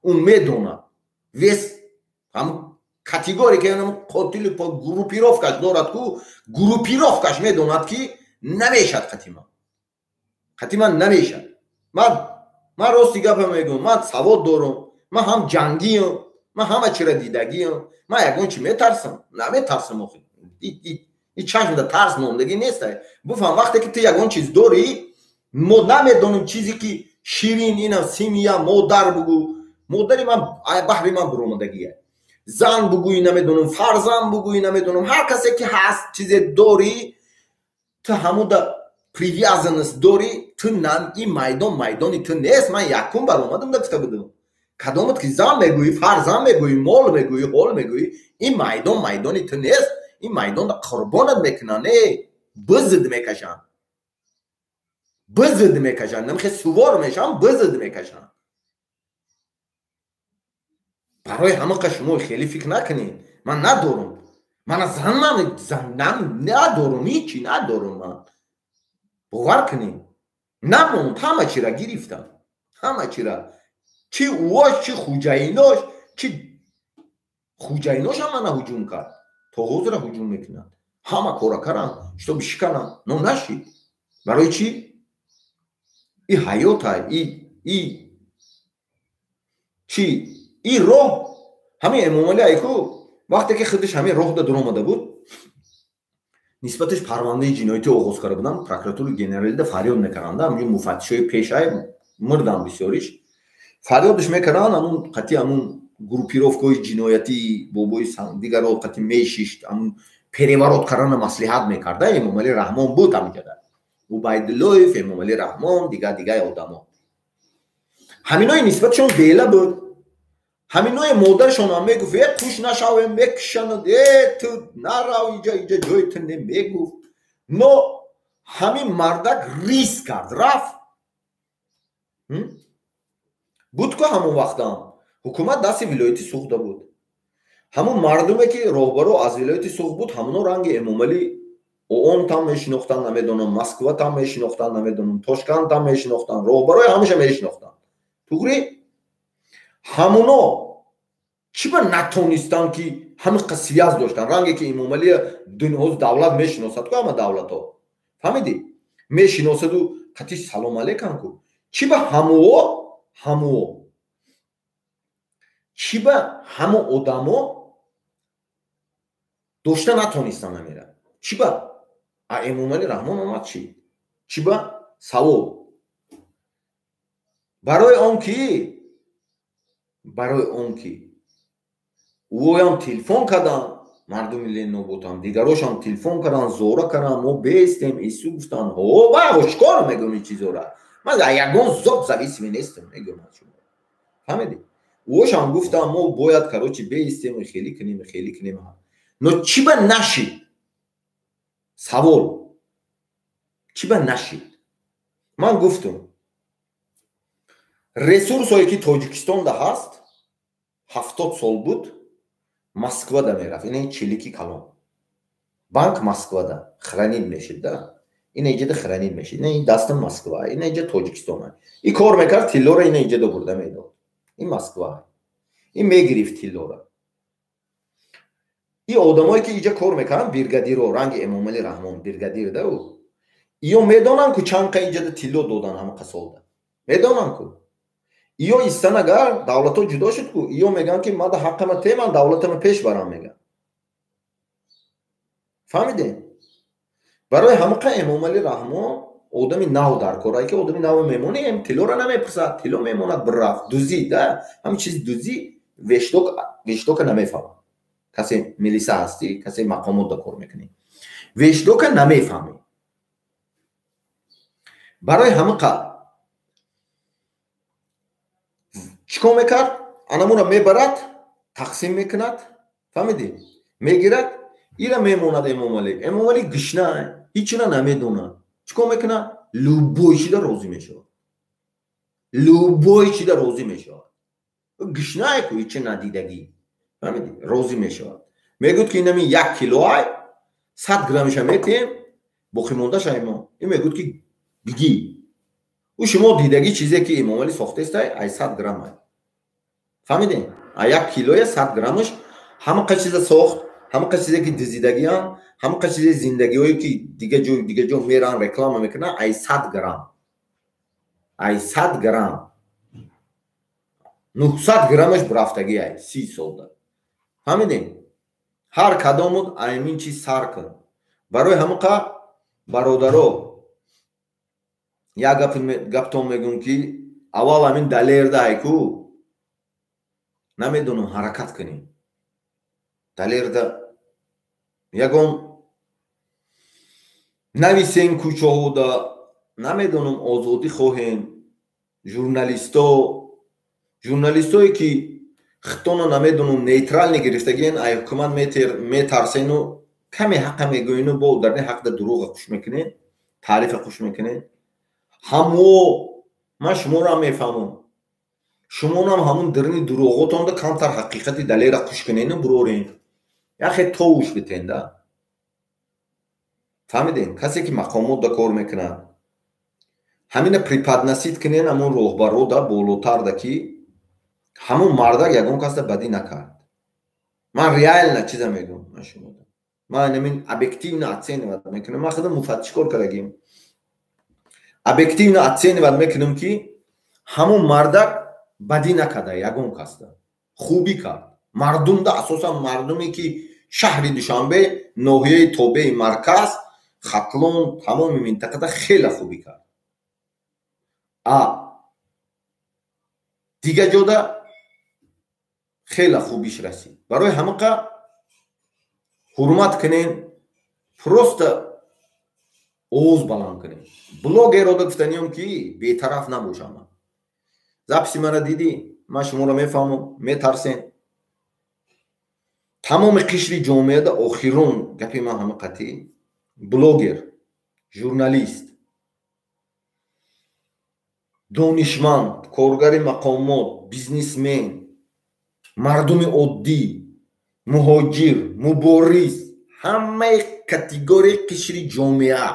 Ӯ медонад. Вес ҳам категория ки ҳам қотили группировкаш дорад ку, группировкаш медонад ки намешад қатима. Қатима намешад. Ман рости гапа мегӯям, ман савод дорам, ман ҳам ҷангиам, ман ҳама чиро дидагиам, ман ягон чи метарсам, наметарсам охир. И чашмда тарс мондагӣ нест. Буфаҳм, вақте ки ту ягон чиз дорӣ, мо намедонем чизе ки ширин, ина семья, модар бугӯ, модари ман баҳри ман буромадагия. Зан бугӯӣ намедонам, фарзанд бугӯӣ намедонам, ҳар касе ки ҳаст чизе дорӣ, ту ҳамуда привязанность дорӣ, ту ин майдон майдони ту нест. Ман якум баромадам да гуфта будам. Кадомат ки зан мегӯӣ, фарзанд мегӯӣ, мол мегӯӣ, ҳол мегӯӣ, ин майдон майдони ту нест. Ин майдонда қурбонат мекунанд, не, бизид мекашанд. Бизид мекашанд, намхе сувор мешаванд, бизид мекашанд. Барои ҳамақа шумо хеле фикр накунед. Ман надорам. Мана зан надорам, ҳичи надорам ман. Бовар кунед. Намонд, ҳама чира гирифтам. Ҳама чира. Чи ӯош, чи хуҷаинош, чи хуҷаинош ҳам мана ҳуҷум кард. То ҳозира ҳуҷум мекунанд. Ҳама кора каранд, чтобы шикананд. Но нашид. Барои чӣ? И ҳаёта, и чӣ? И роҳ. Ҳамин Эмомалӣ айку вақте ки худаш ҳамин роҳда дуромада буд, нисбаташ парвандаи ҷиноятӣ оғоз карда буданд, прокуратураи генералида фарёд мекарданд, ҳамин муфаттишои пешай мурданд бисёриш. Фарёдш мекарданд, ҳамун қатъи ҳамун группировкаҳои ҷиноятии бобои дигаро қатъи мешишт, ҳамун переворот кардана маслиҳат мекарда. Эмомалӣ Раҳмон буд ҳаминҷода, Убайдуллоев, Эмомалӣ Раҳмон, дигар дигаи одамо. Ҳаминои нисбатшон бела буд. Ҳаминои модаршон ҳам мегуфт: э, қуш нашавем, мекушанд, э, ту нарав иҷа, иҷа ҷои ту не, мегуфт. Но ҳамин мардак риск кард, рафт. Буд ку ҳамон вақтам ҳукумат дасти вилояти Суғда буд. Ҳамун мардуме ки роҳбаро аз вилояти Суғд буд, ҳамуно ранги Эмомалӣ ООН там мешинохтанд, намедонам, Москва там мешинохтанд, намедонам, Тошканд там мешинохтанд, роҳбарои ҳамаша мешинохтанд. Туғри? Ҳамуно чӣ ба натонистанд, ки ҳамиқа связь доштанд, ранге ки Эмомалӣ ҳоз давлат мешиносад ку, ҳама давлатҳо, фаҳмидӣ, мешиносаду қатиш салом алейкам ку. Чӣ ба ҳамуо, чӣ ба ҳамо одамо дошта натонистанд намера? Чӣ ба а Эмомалӣ Раҳмон омад? Чӣ чӣ ба? Савол. Барои он ки ӯоям телефон карданд, мардуми Леноботам, дигарошам телефон карданд, зора карданд, мо бестем ису гуфтанд. Ҳо, ва ошкоро мегӯям ин чизора, ман ягон зот зависимый нестам, мегӯям шумо, фаҳмидӣ? Ӯошам гуфтам, мо бояд, короче, беистем, хеле кунем, хеле кунем. Но чӣ ба нашид? Савол: чӣ ба нашид? Ман гуфтам, ресурсое ки Тоҷикистонда ҳаст, 70 сол буд Москвада мерафт. Ина чилики калон банк Москвада хранить мешид да, ина иҷада хранить мешид, ина даста Москва, ина иҷа Тоҷикистон. И кор мекард, тиллоро ина иҷада бурда медод. Ин Москва, ин мегирифт тиллора. И одамое ки иҷа кор мекарданд, бригадиро, ранги Эмомалӣ Раҳмон бригадир да, ӯ иё медонанд ку чанд қа иҷада тилло додан ҳама қасолда, медонанд ку. Иё истан, агар давлатҳо ҷудо шуд ку, иё мегӯянд ки мада ҳаққама те, ман давлатама пеш барам, мегӯянд. Фаҳмидем? Барои ҳамақа Эмомалӣ Раҳмон одами нав дар кора, ки одами нав мемонӣ, тиллоро намепурсад, тилло мемонад, бирафт дузӣ да, ҳамин чизи дузӣ, вещдок, вещдока намефаҳмад. Касе милиса ҳастӣ, касе мақомотда кор мекунӣ, вещдока намефаҳмӣ. Барои ҳамақа чӣ кор мекард? Анамура мебарад, тақсим мекунад, фаҳмидӣ, мегирад, ира мемонад. Эмомалӣ, Эмомалӣ гишна, ҳичира намедонад. Чӣ кор мекунад? Любой чида розӣ мешавад, любой чида розӣ мешавад. Гишнае ку, ҳичи надидагӣ, фаҳмидӣ, розӣ мешавад. Мегӯяд ки инами 1 килоай, 100 граммиша метиҳем, боқимондаша имо. Ин мегӯяд ки бигӣ. Ӯ шумо дидагӣ чизе ки Эмомалӣ сохтестай, ай 100 грамм ай, фаҳмидем? А 1 килоя 100 граммаш ҳамақа чиза сохт, ҳамақа чизе ки дизидагиам, ҳамақа чизе зиндагиҳое ки дига ҷо, дига ҷо меран, реклама мекунан, ай 100 грамм, ай 100 грамм 900 граммаш бурафтагӣ ай 30 солда, фаҳмидем? Ҳар кадомут аймин чиз сар кун. Барои ҳамақа, бародаро, як гаптон мегӯм, ки аввал ҳамин Далерда айку намедонам, ҳаракат кунем. Далерда ягон нависен кӯчаҳода, намедонам, озодӣ хоҳем. Журналисто, журналистое ки хитона, намедонам, нейтральный гирифтагиен, ай ҳукумат метарсену каме ҳақа мегӯену бо дар ин ҳақда дурӯға қуш мекунед, таърифа қуш мекунед. Ҳамо ман шуморо мефаҳмам, шумонам ҳамун дирни дурӯғотонда камтар ҳақиқати Далера қуш кунену бурорен, яхе товуш битенда, фаҳмидем? Касе ки мақомотда кор мекунад, ҳамина преподносить кунен ҳамон роҳбарода болотарда, ки ҳамон мардак ягон касда бадӣ накард. Ман реально чиза мегӯям, ман шумода, ман амин объективно оценивать мекунам. Ман худам муфаттиш кор кардагим, объективно оценивать мекунам, ки ҳамон мардак бадӣ накарда ягон касда, хубӣ кард мардумда, асосан мардуме ки шаҳри Душанбе, ноҳияи тобеи марказ, Хатлон, тамоми минтақада хеле хубӣ кард. А Дига ҷода хеле хубиш расид. Барои ҳамақа ҳурмат кунен, просто овоз баланд кунем. Блогерода гуфтаниём, ки бетараф набошам. Ман записи мара дидӣ, ман шуморо мефаҳмам, метарсен. Тамоми қишри ҷомеада охирон гапи ман ҳама қатъӣ: блогер, журналист, донишманд, коргари мақомот, бизнесмен, мардуми оддӣ, муҳоҷир, мубориз, ҳамаи категорияи қишри ҷомеа,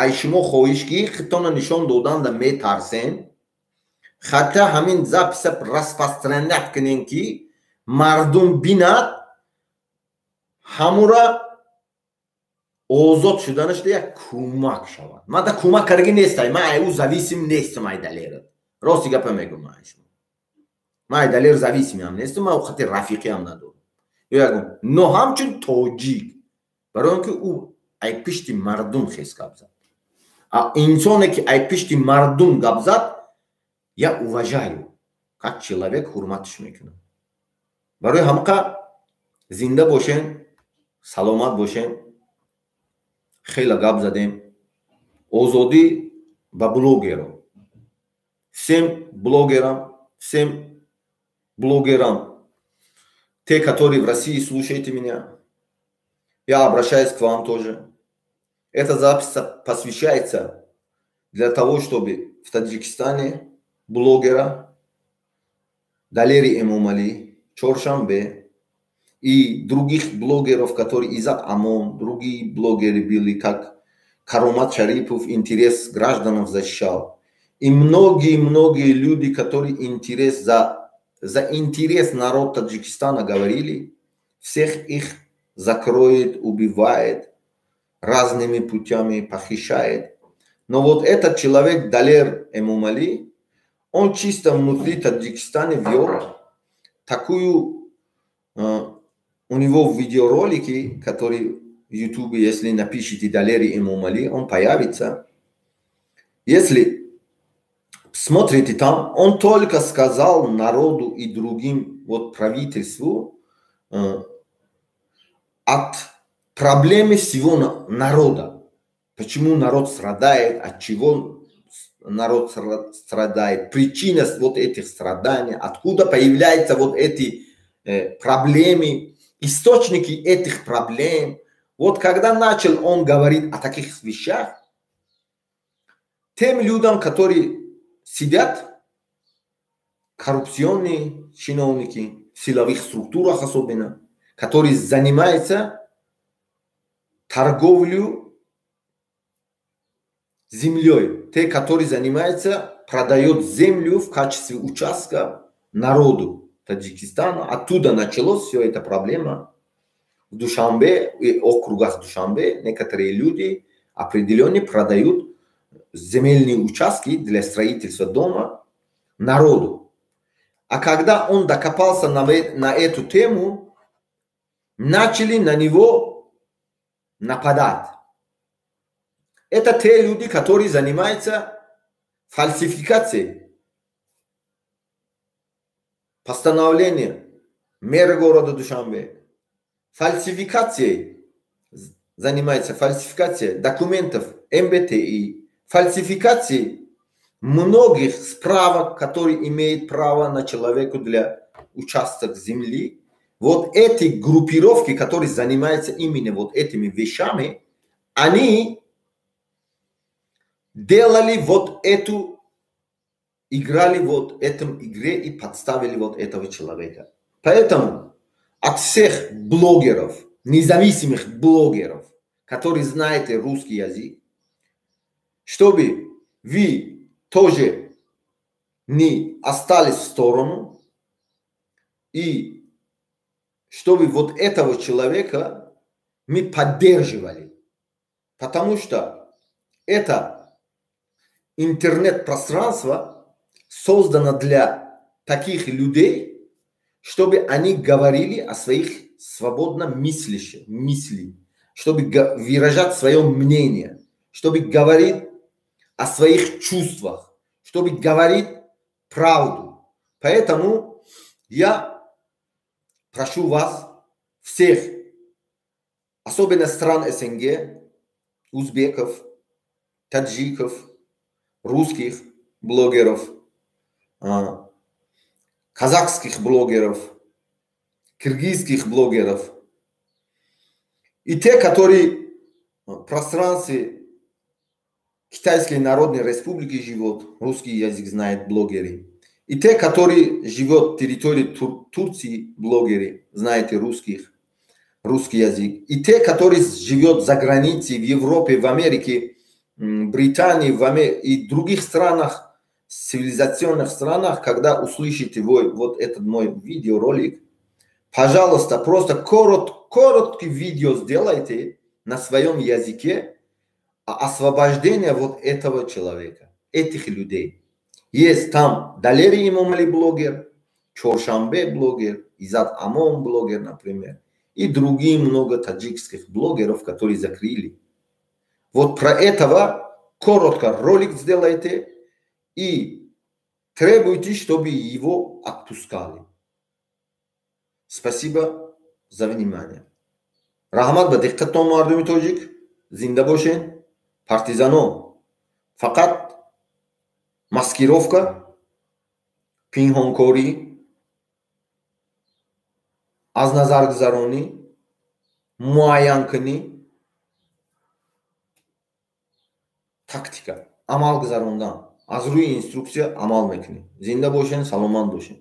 ай шумо хоҳиш, ки худтона нишон доданда метарсен, хатта ҳамин записа распространять кунен, ки мардум бинад, ҳамура озод шуданашда як кӯмак шавад. Ман да кӯмак кардаги нестай, ман ай ӯ зависим нестам, ай Далера. Рости гапа мегӯм ман шумо, ман ай Далер зависимиам нестам, ман хати рафиқиам надорам ё ягон, но ҳамчун тоҷик, барои он ки ӯ ай пишти мардум хес гап зад. А инсоне ки ай пишти мардум гап зад, я уважаю как человек, ҳурматш мекунам. Барои ҳамқа зинда бошен, саломат бошен. Хеле гап задем. Озодӣ ба блогеро, всем блогерам, всем блогерам, те, которые в России слушаете меня, я обращаюсь к вам тоже. Эта запись посвящается для того, чтобы в Таджикистане блогера Далери Эмомали, Чоршанбе и других блогеров, которые Изат Амон, другие блогеры были, как Каромат Шарипов, интерес гражданов защищал. И многие-многие люди, которые за интерес народ Таджикистана говорили, всех их закроет, убивает, разными путями похищает. Но вот этот человек, Далер Эмомали, он чисто внутри Таджикистана вел такую, у него видеоролики, которые в YouTube, если напишите Далери Эмомали, он появится. Если смотрите там, он только сказал народу и другим, вот правительству, от проблемы всего народа. Почему народ страдает, от чего народ страдает, причина вот этих страданий, откуда появляются вот эти проблемы, источники этих проблем. Вот когда начал он говорить о таких вещах, тем людям, которые сидят, коррупционные чиновники, в силовых структурах особенно, которые занимаются торговлей землей, те, которые занимаются, продают землю в качестве участка народу Таджикистана. Оттуда началось все эта проблема. В Душанбе и округах Душанбе некоторые люди определенно продают земельные участки для строительства дома народу. А когда он докопался на эту тему, начали на него нападать. Это те люди, которые занимаются фальсификацией постановления мэра города Душанбе, фальсификацией занимается, фальсификацией документов МБТИ, фальсификацией многих справок, которые имеют право на человеку для участок земли. Вот эти группировки, которые занимаются именно вот этими вещами, они делали вот эту, играли вот этом игре и подставили вот этого человека. Поэтому от всех блогеров, независимых блогеров, которые знаете русский язык, чтобы вы тоже не остались в сторону и чтобы вот этого человека мы поддерживали. Потому что это интернет-пространство создано для таких людей, чтобы они говорили о своих свободно мыслящих, мысли, чтобы выражать свое мнение, чтобы говорить о своих чувствах, чтобы говорить правду. Поэтому я прошу вас всех, особенно стран СНГ, узбеков, таджиков, русских блогеров, казахских блогеров, киргизских блогеров и те, которые в пространстве Китайской Народной Республики живут, русский язык знают блогеры, и те, которые живут в территории Турции, блогеры, знаете русских, русский язык, и те, которые живут за границей, в Европе, в Америке, Британии, и других странах, цивилизационных странах, когда услышите вы вот этот мой видеоролик, пожалуйста, просто короткий видео сделайте на своем языке освобождение вот этого человека, этих людей. Есть там Далери Имомали блогер, Чоршанбе блогер, Изат Амон блогер, например, и другие много таджикских блогеров, которые закрыли. Вот про этого коротко ролик сделайте и требуйте, чтобы его отпускали. Спасибо за внимание. Раҳмат ба диққатон, мардуми тоҷик, зинда бошен, партизано. Фақат маскировка, пинҳонкорӣ, аз назаргузаронӣ, муайянкунӣ, тактика, амал гузарондан, аз рӯи инструксия амал мекунӣ. Зинда бошен, саломат бошен.